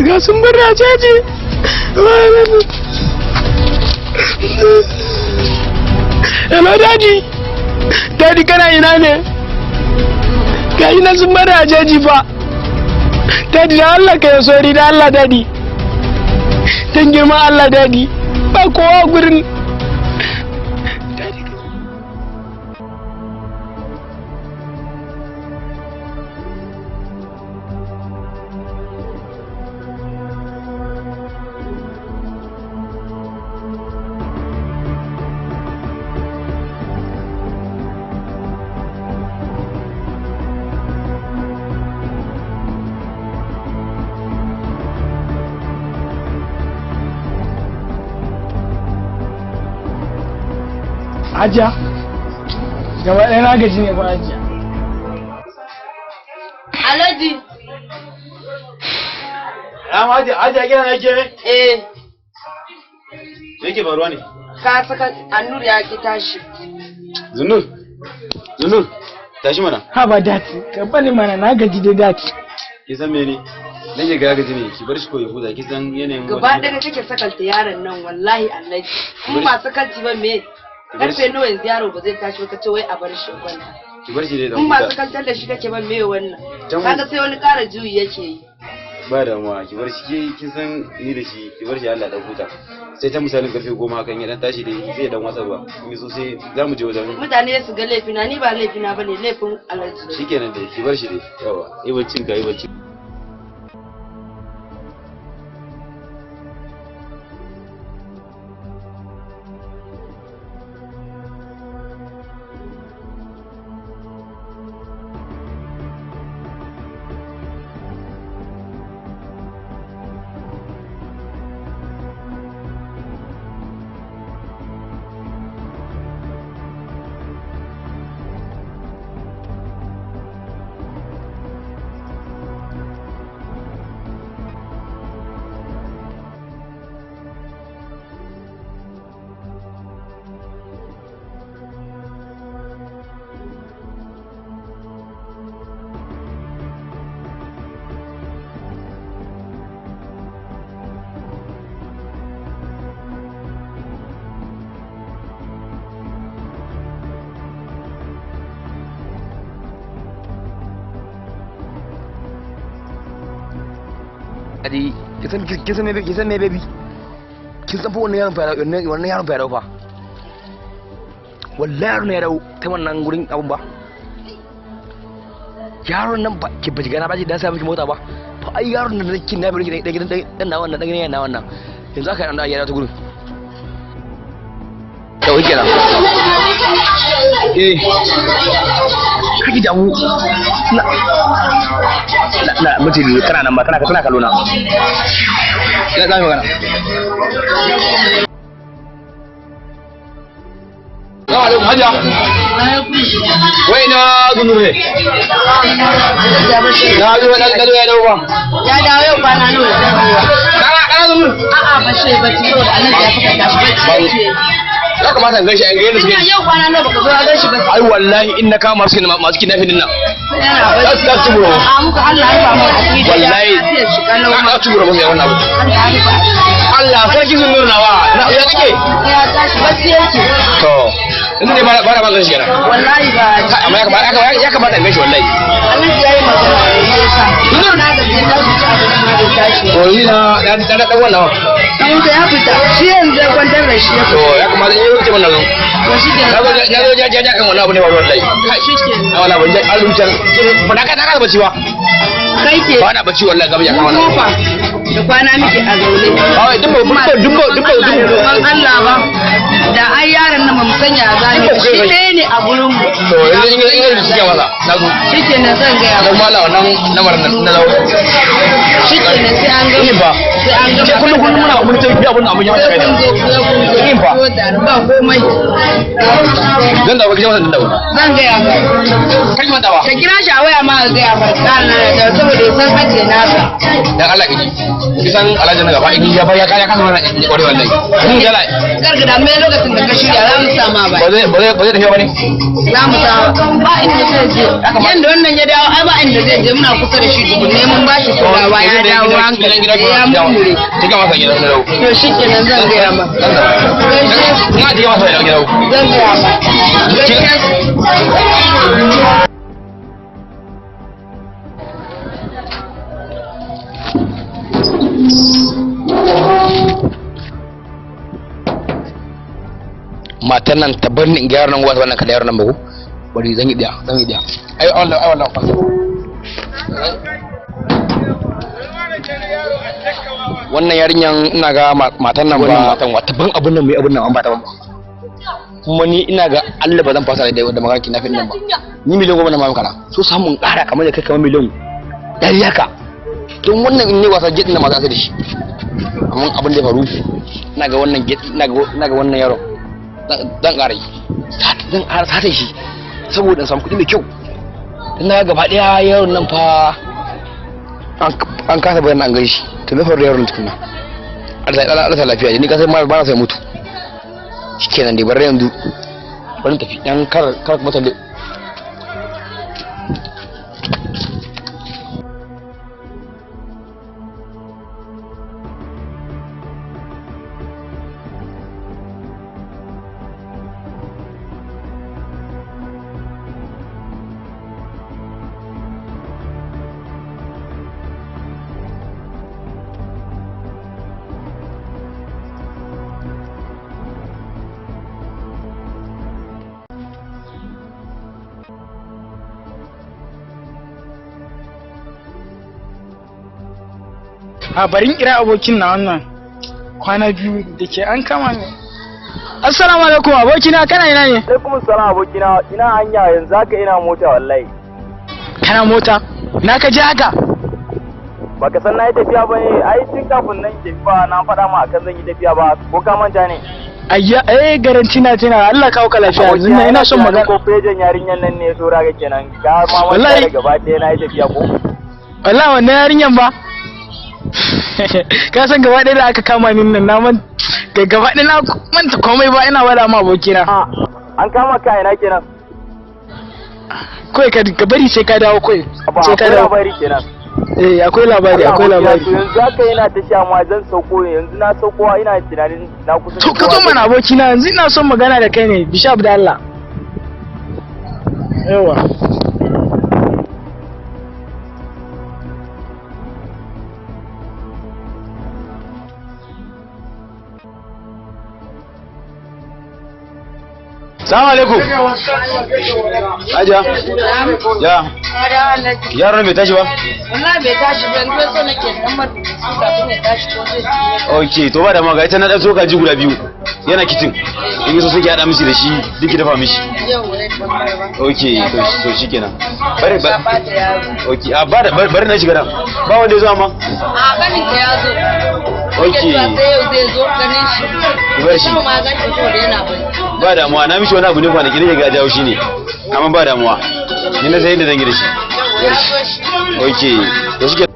Ga sun bar a caji. Hello daddy. Daddy kana ina ne? Ga ina sun bar a caji fa. Daddy da Allah ka yi sori da Allah daddy. Dan girman Allah daddy. Ba kowa gurin. Hajiya, gaba ɗaya na gaji ne ba Hajiya. Alhaji. Amma Hajiya, Hajiya kina nake ne? Eh. Me yake faruwa ne? Ka saka Annur ya ki tashi. Zunur. Zunur. Tashi mana. Haba dati, ka bani mana na gaji da dati. Ki san mene? Nake ga gaji ne, ki bar shi ko ya huta, ki san yanayin Gaba ɗaya kake sakalta yaron nan wallahi Alhaji. In ba sakalci ba me? Karfe nawa yanzu yaro ba zai tashi ba kace wai a bar shi kwanta. Ki bar shi dai dan In ba huta. sakaltar da shi kake ba me wannan? Can- Kaga sai wani ƙara juyi yake yi. Ba damuwa, ki bar shi ke kin san ni da shi, ki bar shi Allah dan huta. Sai ta misalin karfe 10 hakan ya dan tashi dai sai ya dan watsa ruwa. In so sai za mu je wajen. Mutane su ga laifina ni ba laifina bane laifin Alhaji. Shikenan dai, ki bar shi dai. Yawa, yi baccin ka, yi bacci. Adi, kin san me kin san me baby? Kin san fa wannan yaron fa wannan yaron fa ya dawo fa. Wallahi yaron ya dawo ta wannan gurin abun ba. Yaron nan ba ki ba gana ba ki dan sa miki mota ba. Fa ai yaron nan da kin na bari dan gidan dan na wannan dan gidan na wannan. Yanzu aka dan ya dawo ta gurin. To yake nan. Eh. Kake damu. Na na mutum kana nan ba kana kana kallo na. Ya za mu magana. Assalamu alaikum Hajiya. Wai na Zunur ne. Na zo na zo ya dawo ba. Ya dawo yau kwana nawa da dawowa. Kana kana Zunur. shi ya bacci saboda Alhaji ya fuka tashi bacci yake. Ya kamata in gaishe an ga yadda suke. Ina yau kwana nawa baka zo ka gaishe ba. Ai wallahi in na kama masu masu kidnapping din nan. Yana Za su bacci. ci buro. A muka Allah ya rufa mana asiri. Wallahi. Lafiyar shi kalau ma. Na ci buro musu wannan abu. Allah ya rufa asiri. Allah sarki sun nuna wa. Na ya kake? Ya tashi bacci yake. To, in dai ba ba ba gaishe kenan. Wallahi ba. Kai, amma ya kamata in gaishe wallahi. Alhaji ya yi magana ne shi yasa. Na gaji ya tashi ci abinci ma bai tashi ba. To ni na na na dan wannan. Dan wuta ya fita. Shi yanzu ya kwantar da shi ya To fita. ya kamata in yi wuce wannan zo. To shi ke Na zo na zo ja ja kan wannan abu ne ba wallahi. Kai Shi ke na wala ban an rubuta ba na ka na ka bacci ba. Kai ke. Ba na bacci wallahi gaba ya kan wannan. Kofa da kwana muke a zaune. Ai dubba dubba dubba dubba dubba. Roƙon Allah ba. Da ai yaron nan ba mu sanya zani Dubba shi kai. ɗaya ne a gurin mu. To yanzu in in suke masa na zo. Shi ke nan zan gaya Na ba. kuma Allah wannan lamarin nan na dawo. Shi ke nan sai an Yin gama. fa. Sai an gama. Ce kullum kullum muna mun ta biya abun abun ya Sai kai. kun zo sai kun zo. Yin fa. Ko tare ba komai. Zan dawo gidan wannan dawo. Zan gaya ba. Kai manta ba. Ka kira shi a waya ma ka gaya ba. Tsarin nan da saboda ya san ajiye nasa. Dan Allah kaji. Kisan Alhaji na gaba in ya ba ya kaya kasa mana in kware wallahi. Mun gala Kar ka damu lokacin da ka shirya za mu sa ma ba ba. zai ba zai ba zai tafiya bane. Za mu sa ba inda zai je. Yanda wannan ya dawo ai ba inda zai je muna kusa da shi tukunne mun ba shi kulawa ya dawo hankali ya murmure. Kika masa gidan na dawo. To shi kenan zan gaya ma. Dan dawo. Na ji masa gidan dawo. Zan gaya ma. Gaskiya Matan nan ta bar ni in ga yaron nan wannan kada yaron nan ba ko bari zan yi daya zan yi daya ai wallahi ai wallahi fasa wannan yarinyan ina ga matan nan ba wannan matan wata ban abun nan mai abun nan an ba ta ba kuma ni ina ga Allah ba zan fasa da da magana kinafin nan ba ni miliyan 10 na ma kana so samun ƙara kamar da kai kamar miliyan 100 haka don wannan in ne wasa jet na ma za su da shi amma abin da ya faru ina ga wannan get ina ga wannan yaron zan ƙara yi zan ƙara sata shi saboda in samu kuɗi mai kyau dan na gaba ɗaya yaron nan fa an kasa bayan an gaishe to me faru da yaron tukunna Allah ta lafiya ni ka sai ba na sai mutu shikenan dai bar yanzu bari tafi dan kar kar mata A barin kira abokin na wannan kwana biyu da ke an kama ne. Assalamu alaikum abokina, kana ina ne? Alaikum salam abokina, ina hanya yanzu haka ina mota wallahi. Kana mota? Na ka je haka? Baka san na yi tafiya ba ne, ai tun kafin nan ke ba na faɗa ma akan zan yi tafiya ba, ko ka manta ne? Ayya, eh garanti na tana Allah kawo ka lafiya yanzu nan ina son magana. Ko fejen yarinyan nan ne so raga kenan, ka ma manta Wallahi. da gaba ɗaya na yi tafiya ko? Wallahi wannan yarinyan ba. Ka san gaba ɗaya da aka kama ni nan na man ga gaba ɗaya na manta komai ba ina wada ma abokina. Ah, an kama ka ina kenan. Kawai ka bari sai ka dawo kawai. Ba Sai ka akwai dawo. labari kenan. Eh akwai labari akwai Allah, labari. abokina, to yanzu haka ina tasha ma zan sauko ne, yanzu na sauko ina tunanin na kusa. To ka zo mana abokina yanzu ina son magana da kai ne Bishop da Allah. Yawa. Salamu alaikum. Hajiya. Ya. Yaron bai tashi ba? Wallahi bai tashi ba yanzu so nake dan mar kafin ya tashi ko zai ci. Ok, to ba da maga ita na dan soka ji guda biyu. Yana kicin. In so sai ki hada mishi da shi, duk ki dafa mishi. Yau wai wallahi ba. Ok, to shikenan. Bari Ba ba ba da yaro. Ok, a ba da bari na shiga nan. Ba wanda ya zo amma. A ganin ka ya zo. Ok. Yake cewa sai yau zai zo ganin shi. Ki bar shi. Kuma ma ganin shi saboda yana bacci. Ba damuwa, na mishi wani abu ne kwanaki ne ga jawo shi ne. Amma ba damuwa. Ni na san yadda zan yi da shi. Ya zo shi. Ok, to shikenan.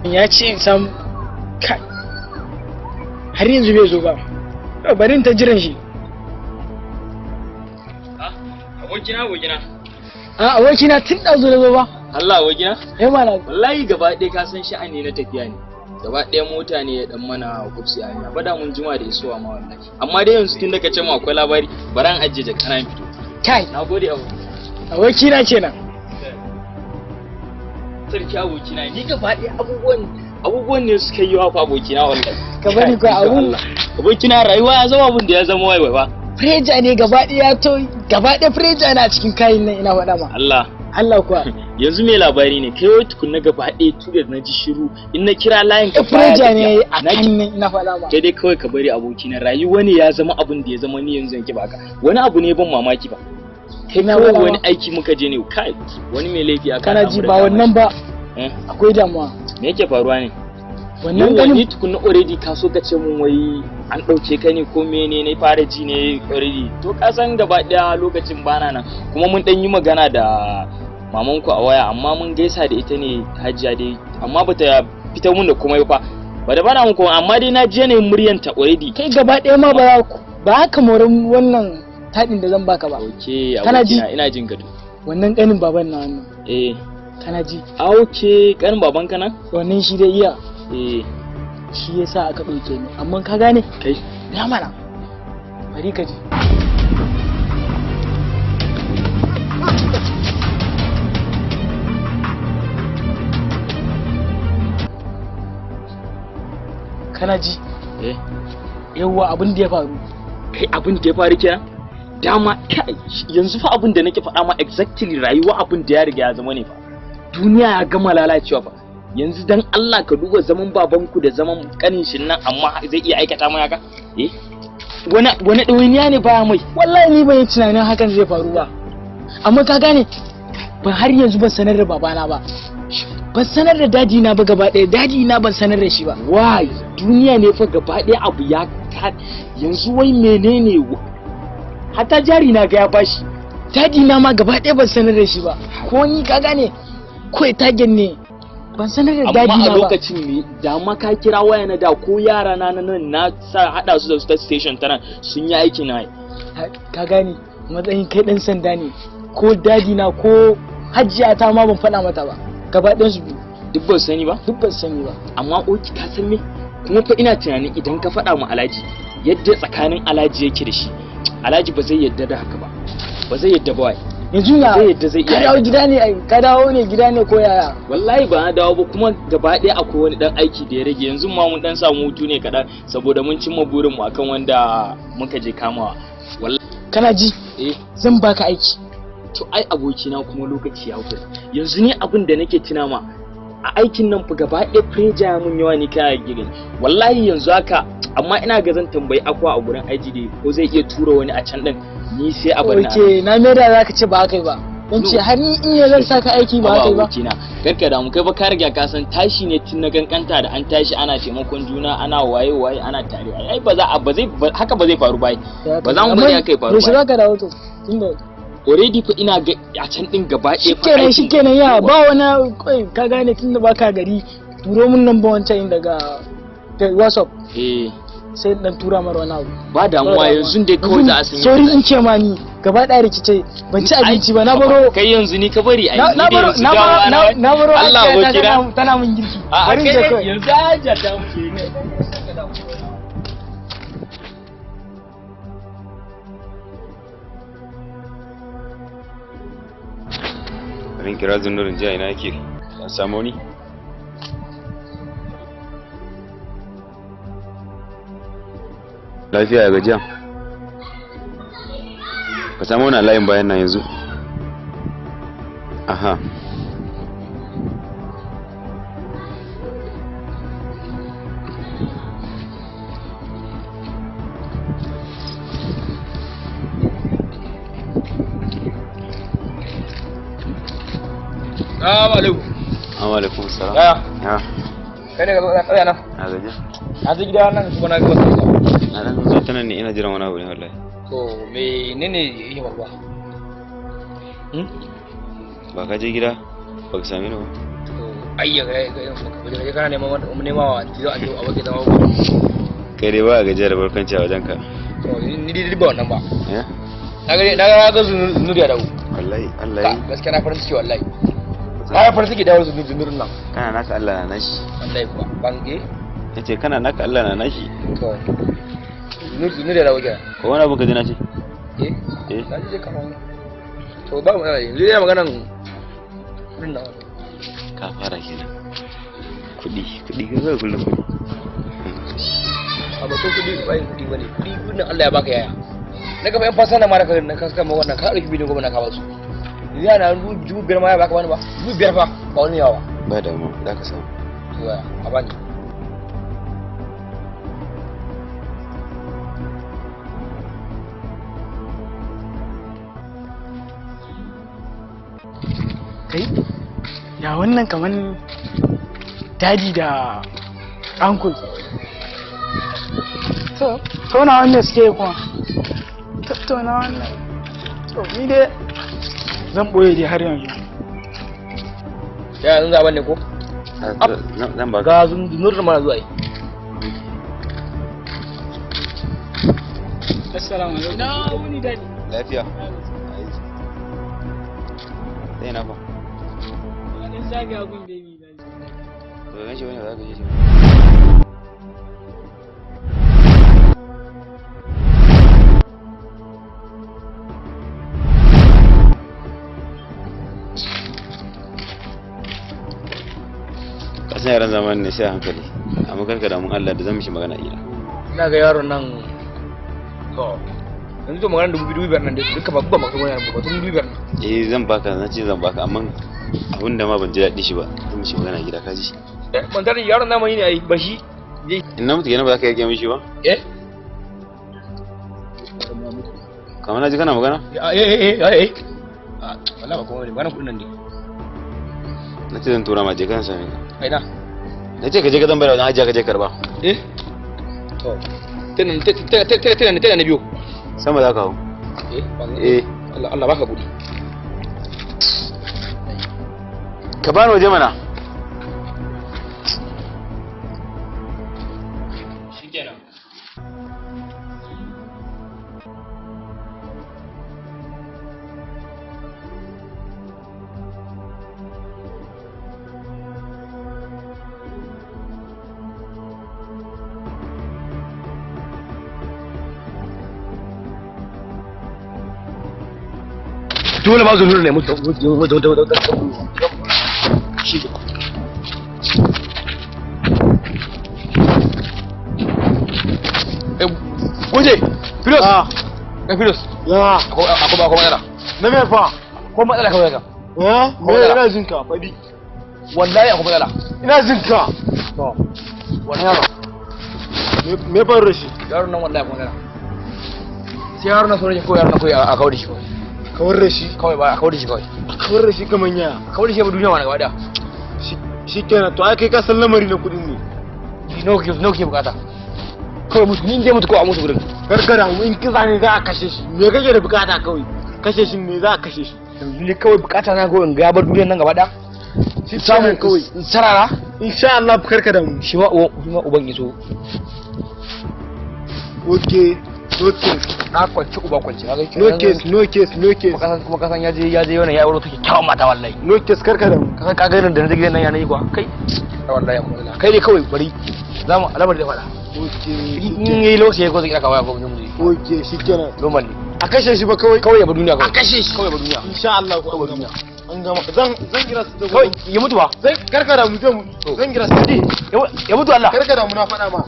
Ya ce in samu kai. Har yanzu bai zo ba. Bari in ta jiran shi. Abokina, abokina. A abokina, tun ɗazu da zo ba. Allah, abokina. Eh mana. Wallahi gaba ɗaya ka san sha'ani na tafiya ne. Gaba ɗaya mota ne ya dan mana kufsi a hanya. Bada mun jima da isuwa ma wallahi. Amma dai yanzu tun da ka ce mu akwai labari, bari an ajiye jaka na fito. Kai. Nagode abu. Abokina kenan. Sarki abokina, ni gaba ɗaya abubuwan ne suka yi wa fa abokina wallahi. Ka bari ko abun. Abokina, rayuwa ya zama abun da ya zama wai ba. Freja ne gaba ɗaya, to gaba ɗaya freja na cikin kayan nan, ina faɗa ma. Allah. Allah kuwa. Yanzu me labari ne kai wai tukunna gaba ɗaya tuga na ji shiru, in na kira layin ka baya Freja ne tafiya. a kan nan, ina faɗa ma. Kai dai kawai ka bari abokina, rayuwa ne ya zama abun da ya zama. Ni yanzu yanke baka wani abu ne ban mamaki ba. Kai Ina kawai faɗa ma. wani aiki muka je ne, kai wani mai laifi aka Kana haɗa ji mu da ba dama wannan shi. ba. Eh, Akwai damuwa. me yake faruwa ne? Wannan Yawwa, ganin ni tukunna already ka so ka ce mun wai an ɗauke ka ne ko mene ne, fara ji ne already. To ka san gaba ɗaya lokacin bana nan, kuma mun ɗan yi magana da mamanku a waya, amma mun gaisa da ita ne Hajiya dai, amma bata fitar mun da komai ba fa, ba da bana mun komai, amma dai na ji yanayin muryanta already. Kai gaba ɗaya ma ba za ku ba ka morin wannan taɗin da zan baka ba. Okay. Kana ji? Abokina, ina jin ka to. Wannan ƙanin baban na wannan. Eh. Kana ji? A okay, kanin babanka nan. Wannan shi dai iya. Eh. Shi yasa aka ɗauke ni, amma ka gane? Kai. Ya mana. Bari ka ji. Kana ji? Eh. Yawwa, abin da ya faru. Kai, abin da ya faru kenan dama. Kai, yanzu fa abin da nake faɗa ma exactly, rayuwa abin da ya riga ya zama ne fa, duniya ya gama lalacewa fa. Yanzu dan Allah ka duba zaman babanku da zaman kanin shin nan, amma zai iya aikata mai haka? Eh, wani wani ɗawainiya ne baya mai. Wallahi ni ban yi tunanin hakan zai faru ba, amma ka gane ban har yanzu ban sanar da babana ba, ban sanar da dadi na ba, gaba ɗaya dadi na ban sanar da shi ba. Why? Duniya ne fa gaba ɗaya abu ya yanzu wai menene hatta jari na ga ya bashi. Dadi na ma gaba ɗaya ban sanar da shi ba, ko ni ka gane kawai tagen ne ban sanar da dadi Amma na a ba. lokacin ne da ma ka kira waya na da ko yara na nan na sa hada su da su ta station ta nan sun yi aiki na. Ka gane matsayin kai ɗan sanda ne, ko dadi na ko hajiya ta ma ban faɗa mata ba, gaba ɗayan su biyu. Duk ban sani ba. Duk ban sani ba. Amma oki, ka san me kuma fa? Ina tunanin idan ka faɗa mu Alhaji yadda tsakanin Alhaji yake da shi, Alhaji ba zai yadda da haka ba, ba zai yadda ba wai. Yanzu ya Zai yadda zai ka iya dawo aikata. gida ne ai, ka dawo ne gida ne ko yaya? Wallahi ba na dawo ba, kuma gaba ɗaya akwai wani ɗan aiki da ya rage. Yanzu ma mun ɗan samu hutu ne kaɗan saboda mun cimma burinmu akan wanda muka je kamawa wallahi. Kana ji? Eh. Zan baka aiki. To ai abokina, kuma lokaci ya wuce. Yanzu ni abin da nake tuna ma a aikin nan fa gaba ɗaya preja ya mun yawa ne kana gani wallahi yanzu haka. Amma ina ga zan tambayi akwa a gurin aiki dai ko zai iya tura wani a can din, ni sai a bar na. Oke, na mai da zaka ce ba haka ba. Dan ce har ni in ne zan saka aiki ba haka ba. Abokina, karka damu, kai ba ka riga ka san tashi ne tun na kankanta da an tashi ana taimakon juna, ana waye waye, ana tare. Ai ba za a ba zai haka ba zai faru ba, ba za mu bari haka ya faru Yaushe ba. zaka dawo to? Tunda Already fa ina ga a can din gaba ɗaya fa shikenan. aikin- Shikenan ya ba wani kai, ka gane tunda baka gari, turo mun nan ba wancan daga da WhatsApp. Eh. Sai dan tura mara wani abu. Ba damuwa, yanzu dai kawai za a san Sorry in ce ma ni gaba ɗaya rikice, ban ci abinci ba, na baro. Kai yanzu ni ka bari ai. Na Ni dai baro yanzu na baro dawowa na- na baro Allah Hajiya ta abokina. tana mun girki. A Bari in kai je dai kawai. yanzu hajiya ta muke ne. Bari in kira Zunurin jiya, ina yake an samu ni. Lafiya, ya gajiya? Ka samu wani a layin bayan nan yanzu. Aha. Assalamu alaikum. Assalamu alaikum salam. Yaya? Ya. Kai ne ka zo ka tsaya nan? Na gajiya. Na je gida nan kuma na ga wasu. Na dan zo ta nan ne, ina jiran wani abu ne wallahi. To menene yake faruwa? Ba ka je gida ba ka same ni ba. To Ayya ga ga kana neman nema wa anti zo a baki zama ko. Kai dai ba gajiya da barkwanci a wajen ka. To ni dai ba wannan ba. Eh? Na ga zunur ya dawo. Wallahi Allah yi. Gaskiya na farin ciki wallahi. Na farin ciki dawo zunurin nan. Kana naka Allah na nashi. Wallahi kuwa ban eh. Yace kana naka Allah na nashi. To. Zunur ya dawo kenan. Ko wani abu ka ji na ce? Eh. Eh. Na ji kaman to ba mu yanzu dai maganan kudin nan. Ka fara kenan. Kudi, kudi ka zo kullum kudi. A batun kudi ba yin kudi bane. Kudi kudin Allah ya baka yaya. Na gaba yan fasana ma da ka na kaska ma wannan ka dauki bidiyon goma na ka basu. Yana 5,000 ma ya baka wani ba. 5,000 fa ba wani yawa. Ba damuwa, za ka samu. To yaya, a bani. Kai, ya wannan kaman daddy da uncle. To, tauna wannan suke kuma. Tattauna wannan. To, ni dai zan boye dai har yanzu. Ya yanzu zaben ne ko? Zan ba Ga zunur mana zuwa yi. Assalamu alaikum. Na wuni daddy. Lafiya. Sai na fa. Wani zagaya gun baby daddy. Ba gan shi bane ba za ka je shi. Kasan yaran zamani ne sai a hankali. Amma karka damun Allah da zan mishi magana ila. Ina ga yaron nan to yanzu to magana 2,500 nan dai duka ba ba maka magana ba tun 2,500 nan. Eh zan baka, na ce zan baka amma abin da ma ban ji daɗi shi ba zan mishi magana gida ka ji. Eh ban tare yaron namu ne ai ba shi. In na mutu kenan ba za ka yarke mishi ba? Eh? Kamar na ji kana magana? Eh eh eh eh. Ah wallahi ba komai ne magana kudin nan ne. Na ce zan tura ma je kan same ka. Ai na. Na ce ka je ka zan bayar wajen hajiya ka je karba. Eh? To. Tana tana tana na biyo. Sama za ka hau. Eh? Eh. Allah Allah baka budi. Ka bani waje mana. Shikenan. Dole ma zunur ne mutu mutu mutu mutu shi. Eh goje Filos. Eh Filos. Ya. Akwai akwai matsala. Na me fa? Ko matsala kawai ka. Eh? Me ina jin ka faɗi. Wallahi akwai matsala. Ina jin ka. To. Wannan yaro. Me faru da shi? Yaron nan wallahi akwai matsala. Sai yaron nan sauran ko yaron nan kawai a kawo da shi kawai. Kawar da shi. Kawai ba a kawo da shi kawai. Kawar da shi kaman yaya. Kawar da shi ba duniya ma gaba daya. Shi kenan to ai kai ka san lamari na kuɗin ne. Nawa kake nawa kake bukata? Kawai mutu ni dai mutu ko a mutu gurin. Karka da in kisa ne za a kashe shi. Me kake da bukata kawai? Kashe shi ne za a kashe shi. Yanzu ne kawai bukata na kawai in ga bar duniyar nan gaba daya. Shi samu kawai. In sarara. Insha Allah karka da mu. Shi ma uban yazo. Okay. No case. Na kwanci uba kwanci kaga No case, no case, no case. Kuma kasan ya je wannan ya aure take kyawun mata wallahi. No case karka da mu. Kasan ka ga irin da na gidan nan ya nayi kuwa kai. Wallahi akwai matsala. Kai dai kawai bari za mu alamar da faɗa. Okay. In yayi lokaci ko zai kira ka waya ko mu je. Okay, shikenan. Normal ne. A kashe shi ba kawai. Kawai ya bar duniya kawai. A kashe shi. Kawai ya bar duniya. Insha Allah ko an gama. An gama. Zan kira su. Kawai ya mutu ba. Zan karka da mu je mu. Zan kira su. Ya mutu Allah. Karka da mu na faɗa ma.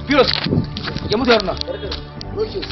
Firos ya mutu yaron nan. No case.